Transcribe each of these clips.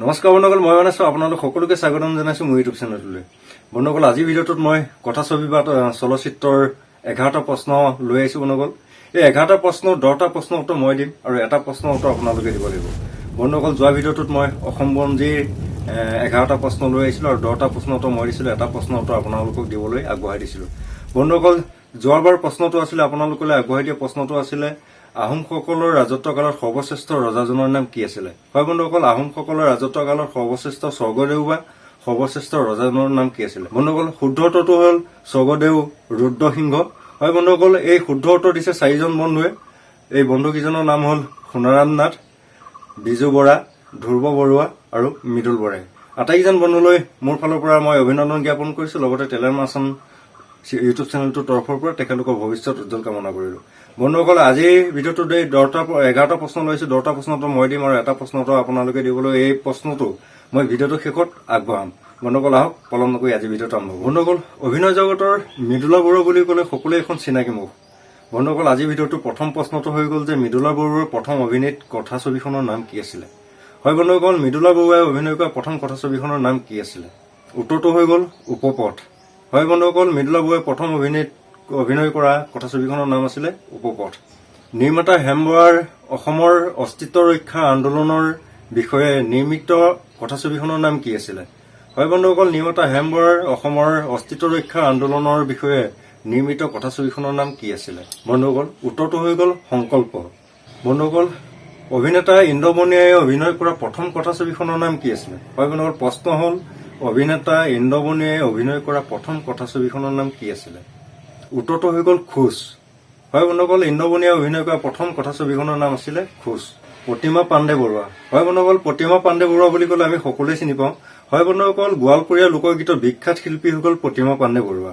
নমস্কাৰ বন্ধুসকল, মই মানাছো আপোনালোক সকলোকে স্বাগতম জনাইছো মোৰ ইউটিউব চেনেলটোলৈ। বন্ধুসকল, আজিৰ ভিডিঅ'টোত মই কথাছবি বা চলচ্চিত্ৰৰ 11টা প্ৰশ্ন লৈ আহিছো। বন্ধুসকল, এই 11টা প্ৰশ্ন, 10টা প্ৰশ্ন উত্তৰ মই দিম আৰু এটা প্ৰশ্নৰ উত্তৰ আপোনালোকে দিব লাগিব। বন্ধুসকল, যোৱা ভিডিঅ'টোত মই অসম বুৰঞ্জীৰ 11টা প্ৰশ্ন লৈ আহিছিলো আৰু 10টা প্ৰশ্ন উত্তৰ মই দিছিলো, এটা প্ৰশ্ন উত্তৰ আপোনালোকক দিবলৈ আগবঢ়াই দিছিলো। বন্ধুসকল, যোৱাবাৰ প্ৰশ্নটো আছিলে, আপোনালোকলৈ আগবঢ়াই দিয়া প্ৰশ্নটো আছিলে, আহোমসকলৰ ৰাজত্বকালত সৰ্বশ্ৰেষ্ঠ ৰজাজনৰ নাম কি আছিলে? হয় বন্ধুসকল, আহোমসকলৰ ৰাজত্বকালত সৰ্বশ্ৰেষ্ঠ স্বৰ্গদেউ বা সৰ্বশ্ৰেষ্ঠ ৰজাজনৰ নাম কি আছিলে? বন্ধুসকল, শুদ্ধ উত্তৰটো হ'ল স্বৰ্গদেউ ৰুদ্ৰসিংহ। হয় বন্ধুসকল, এই শুদ্ধ উত্তৰ দিছে চাৰিজন বন্ধুৱে। এই বন্ধুকেইজনৰ নাম হ'ল সোণাৰাম নাথ, বিজু বৰা, ধ্ৰুৱ বৰুৱা আৰু মৃদুল বৰাই। আটাইকেইজন বন্ধুলৈ মোৰ ফালৰ পৰা মই অভিনন্দন জ্ঞাপন কৰিছো। লগতে টেলেণ্ট মাছন ইউটিউব চেনেলটোৰ তৰফৰ পৰা তেখেতলোকৰ ভৱিষ্যত উজ্জ্বল কামনা কৰিলো। বন্ধুসকল, আজিৰ ভিডিঅ'টোত এই 10টা, 11টা প্ৰশ্ন লৈছো। 10টা প্ৰশ্নটো মই দিম আৰু এটা প্ৰশ্নটো আপোনালোকে দিবলৈ, এই প্ৰশ্নটো মই ভিডিঅ'টোৰ শেষত আগবঢ়াম। বন্ধুসকল, আহক, পলম নকৰি আজি ভিডিঅ'টো আৰম্ভ কৰোঁ। বন্ধুসকল, অভিনয় জগতৰ মৃদুলা বৰুৱা বুলি ক'লে সকলোৱে এখন চিনাকি মুখ। বন্ধুসকল, আজিৰ ভিডিঅ'টোৰ প্ৰথম প্ৰশ্নটো হৈ গ'ল যে মৃদুলা বৰুৱাৰ প্ৰথম অভিনীত কথাছবিখনৰ নাম কি আছিলে? হয় বন্ধুসকল, মৃদুলা বৰুৱাই অভিনয় কৰা প্ৰথম কথাছবিখনৰ নাম কি আছিলে? উত্তৰটো হৈ গ'ল উপপথ। হয় বন্ধুসকল, মৃদুলা বৰুৱাই প্ৰথম অভিনয় কৰা কথাছবিখনৰ নাম আছিলে উপপথ। নিৰ্মাতা হেম বৰাৰ অসমৰ অস্তিত্ব ৰক্ষা আন্দোলনৰ বিষয়ে নিৰ্মিত কথাছবিখনৰ নাম কি আছিলে? হয় বন্ধুসকল, নিৰ্মাতা হেম বৰাৰ অসমৰ অস্তিত্ব ৰক্ষা আন্দোলনৰ বিষয়ে নিৰ্মিত কথাছবিখনৰ নাম কি আছিলে? বন্ধুসকল, উত্তৰটো হৈ গ'ল সংকল্প। বন্ধুসকল, অভিনেতা ইন্দ্ৰ বনিয়াই অভিনয় কৰা প্ৰথম কথাছবিখনৰ নাম কি আছিলে? হয় বন্ধুসকল, প্ৰশ্ন হ'ল অভিনেতা ইন্দ্ৰ বনিয়াই অভিনয় কৰা প্ৰথম কথাছবিখনৰ নাম কি আছিলে? উত্তৰটো হৈ গ'ল খোজ। হয় বন্ধুসকল, ইন্দ্ৰ বনিয়াই অভিনয় কৰা প্ৰথম কথাছবিখনৰ নাম আছিলে খোজ। প্ৰতিমা পাণ্ডে বৰুৱা। হয় বন্ধুসকল, প্ৰতিমা পাণ্ডে বৰুৱা বুলি ক'লে আমি সকলোৱে চিনি পাওঁ। হয় বন্ধুসকল, গোৱালপৰীয়া লোকগীতৰ বিখ্যাত শিল্পী হৈ গ'ল প্ৰতিমা পাণ্ডে বৰুৱা।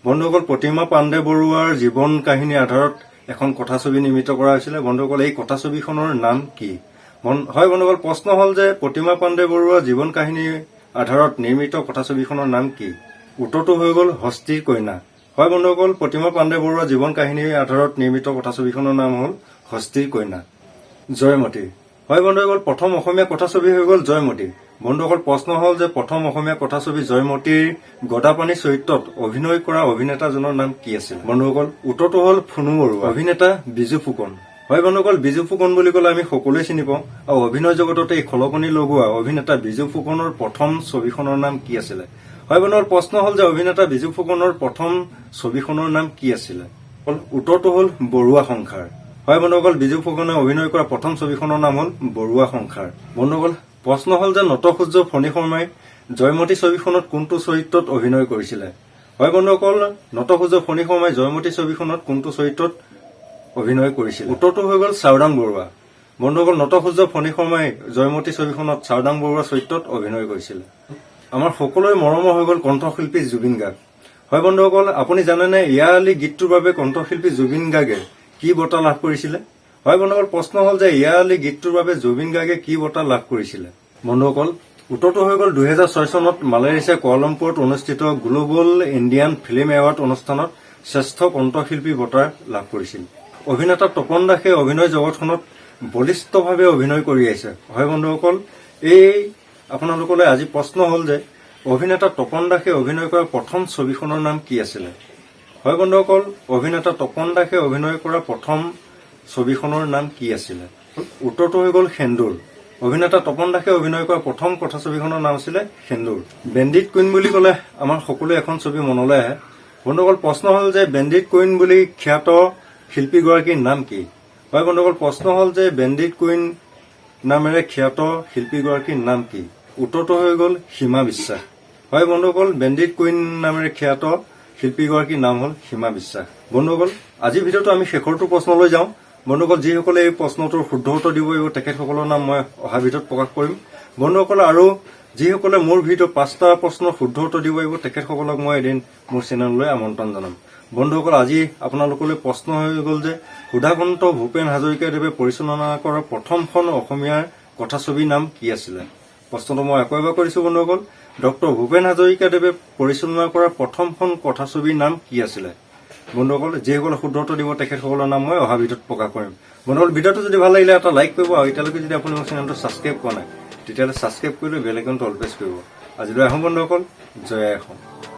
বন্ধুসকল, প্ৰতিমা পাণ্ডে বৰুৱাৰ জীৱন কাহিনীৰ আধাৰত এখন কথাছবি নিৰ্মিত কৰা হৈছিলে। বন্ধুসকল, এই কথাছবিখনৰ নাম কি? হয় বন্ধুসকল, প্ৰশ্ন হ'ল যে প্ৰতিমা পাণ্ডে বৰুৱাৰ জীৱন কাহিনীৰ আধাৰত নিৰ্মিত কথাছবিখনৰ নাম কি? উত্তৰটো হৈ গ'ল হস্তীৰ কন্যা। হয় বন্ধুসকল, প্ৰতিমা পাণ্ডে বৰুৱাৰ জীৱন কাহিনীৰ আধাৰত নিৰ্মিত কথাছবিখনৰ নাম হ'ল হস্তীৰ কন্যা। জয়মতী। হয় বন্ধুসকল, প্ৰথম অসমীয়া কথাছবি হৈ গ'ল জয়মতী। বন্ধুসকল, প্ৰশ্ন হ'ল যে প্ৰথম অসমীয়া কথাছবি জয়মতীৰ গদাপাণি চৰিত্ৰত অভিনয় কৰা অভিনেতাজনৰ নাম কি আছিল? বন্ধুসকল, উত্তৰটো হ'ল ফুনু বৰুৱা। অভিনেতা বিজু ফুকন। হয় বন্ধুসকল, বিজু ফুকন বুলি ক'লে আমি সকলোৱে চিনি পাওঁ আৰু অভিনয় জগততে এই খলকনি লগোৱা অভিনেতা বিজু ফুকনৰ প্ৰথম ছবিখনৰ নাম কি আছিলে? হয় বন্ধুসকল, প্ৰশ্ন হ'ল যে অভিনেতা বিজু ফুকনৰ প্ৰথম ছবিখনৰ নাম কি আছিলে? উত্তৰটো হ'ল বৰুৱা সংসাৰ। হয় বন্ধুসকল, বিজু ফুকনে অভিনয় কৰা প্ৰথম ছবিখনৰ নাম হ'ল বৰুৱা সংসাৰ। বন্ধুসকল, প্ৰশ্ন হ'ল যে নটসূৰ্য ফণী শৰ্মাই জয়মতী ছবিখনত কোনটো চৰিত্ৰত অভিনয় কৰিছিলে? হয় বন্ধুসকল, নটসূৰ্য ফণী শৰ্মাই জয়মতী ছবিখনত কোনটো চৰিত্ৰত অভিনয় কৰিছিল? উত্তৰটো হৈ গ'ল চাওদাং বৰুৱা। বন্ধুসকল, নটসূৰ্য ফণী শৰ্মাই জয়মতী ছবিখনত চাওদাং বৰুৱা চৰিত্ৰত অভিনয় কৰিছিল। আমাৰ সকলোৰে মৰমৰ হৈ গ'ল কণ্ঠশিল্পী জুবিন গাৰ্গ। হয় বন্ধুসকল, আপুনি জানেনে ইয়া আলি গীতটোৰ বাবে কণ্ঠশিল্পী জুবিন গাৰ্গে কি বঁটা লাভ কৰিছিলে? হয় বন্ধুসকল, প্ৰশ্ন হ'ল যে ইয়া আলি গীতটোৰ বাবে জুবিন গাৰ্গে কি বঁটা লাভ কৰিছিলে? বন্ধুসকল, উত্তৰটো হৈ গ'ল 2006 চনত মালয়েছিয়াৰ কুৱালালামপুৰত অনুষ্ঠিত গ্লোবেল ইণ্ডিয়ান ফিল্ম এৱাৰ্ড অনুষ্ঠানত শ্ৰেষ্ঠ কণ্ঠশিল্পী বঁটা লাভ কৰিছিল। অভিনেতা তপন দাসে অভিনয় জগতখনত বলিষ্ঠভাৱে অভিনয় কৰি আহিছে। হয় বন্ধুসকল, এই আপোনালোকলৈ আজি প্ৰশ্ন হ'ল যে অভিনেতা তপন দাসে অভিনয় কৰা প্ৰথম ছবিখনৰ নাম কি আছিলে? হয় বন্ধুসকল, অভিনেতা তপন দাসে অভিনয় কৰা প্ৰথম ছবিখনৰ নাম কি আছিলে? উত্তৰটো হৈ গ'ল সেন্দুৰ। অভিনেতা তপন দাসে অভিনয় কৰা প্ৰথম কথাছবিখনৰ নাম আছিলে সেন্দুৰ। বেণ্ডিট কুইন বুলি ক'লে আমাৰ সকলোৱে এখন ছবি মনলৈ আহে। বন্ধুসকল, প্ৰশ্ন হ'ল যে বেণ্ডিট কুইন বুলি খ্যাত শিল্পীগৰাকীৰ নাম কি? হয় বন্ধুসকল, প্ৰশ্ন হ'ল যে বেণ্ডিট কুইন নামেৰে খ্যাত শিল্পীগৰাকীৰ নাম কি? উত্তৰটো হৈ গ'ল সীমা বিশ্বাস। হয় বন্ধুসকল, বেণ্ডিট কুইন নামেৰে খ্যাত শিল্পীগৰাকীৰ নাম হ'ল সীমা বিশ্বাস। বন্ধুসকল, আজিৰ ভিডিঅ'টো আমি শেষৰটো প্ৰশ্নলৈ যাওঁ। বন্ধুসকল, যিসকলে এই প্ৰশ্নটোৰ শুদ্ধ উত্তৰ দিব পাৰিব, তেখেতসকলৰ নাম মই অহা ভিডিঅ'ত প্ৰকাশ কৰিম। বন্ধুসকল, আৰু যিসকলে মোৰ ভিডিঅ' পাঁচটা প্ৰশ্নৰ শুদ্ধ উত্তৰ দিব পাৰিব, তেখেতসকলক মই এদিন মোৰ চেনেললৈ আমন্ত্ৰণ জনাম। বন্ধুসকল, আজি আপোনালোকলৈ প্ৰশ্ন হৈ গ'ল যে সুধাকণ্ঠ ভূপেন হাজৰিকাদেৱে পৰিচালনা কৰা প্ৰথমখন অসমীয়াৰ কথাছবিৰ নাম কি আছিলে? প্ৰশ্নটো মই আকৌ এবাৰ কৰিছো বন্ধুসকল, ডক্টৰ ভূপেন হাজৰিকাদেৱে পৰিচালনা কৰা প্ৰথমখন কথাছবিৰ নাম কি আছিলে? বন্ধুসকল, যিসকলে শুদ্ধ উত্তৰ দিব, তেখেতসকলৰ নাম মই অহা ভিডিঅ'ত প্ৰকাশ কৰিম। বন্ধুসকল, ভিডিঅ'টো যদি ভাল লাগিলে এটা লাইক কৰিব আৰু এতিয়ালৈকে যদি আপুনি মোৰ চেনেলটো ছাবস্ক্ৰাইব কৰা নাই, তেতিয়াহ'লে তেতিয়াহ'লে ছাবস্ক্ৰাইব কৰি লৈ বেল আইকনটো অল প্ৰেছ কৰিব। আজিলৈ আহোঁ বন্ধুসকল, জয় আই অসম।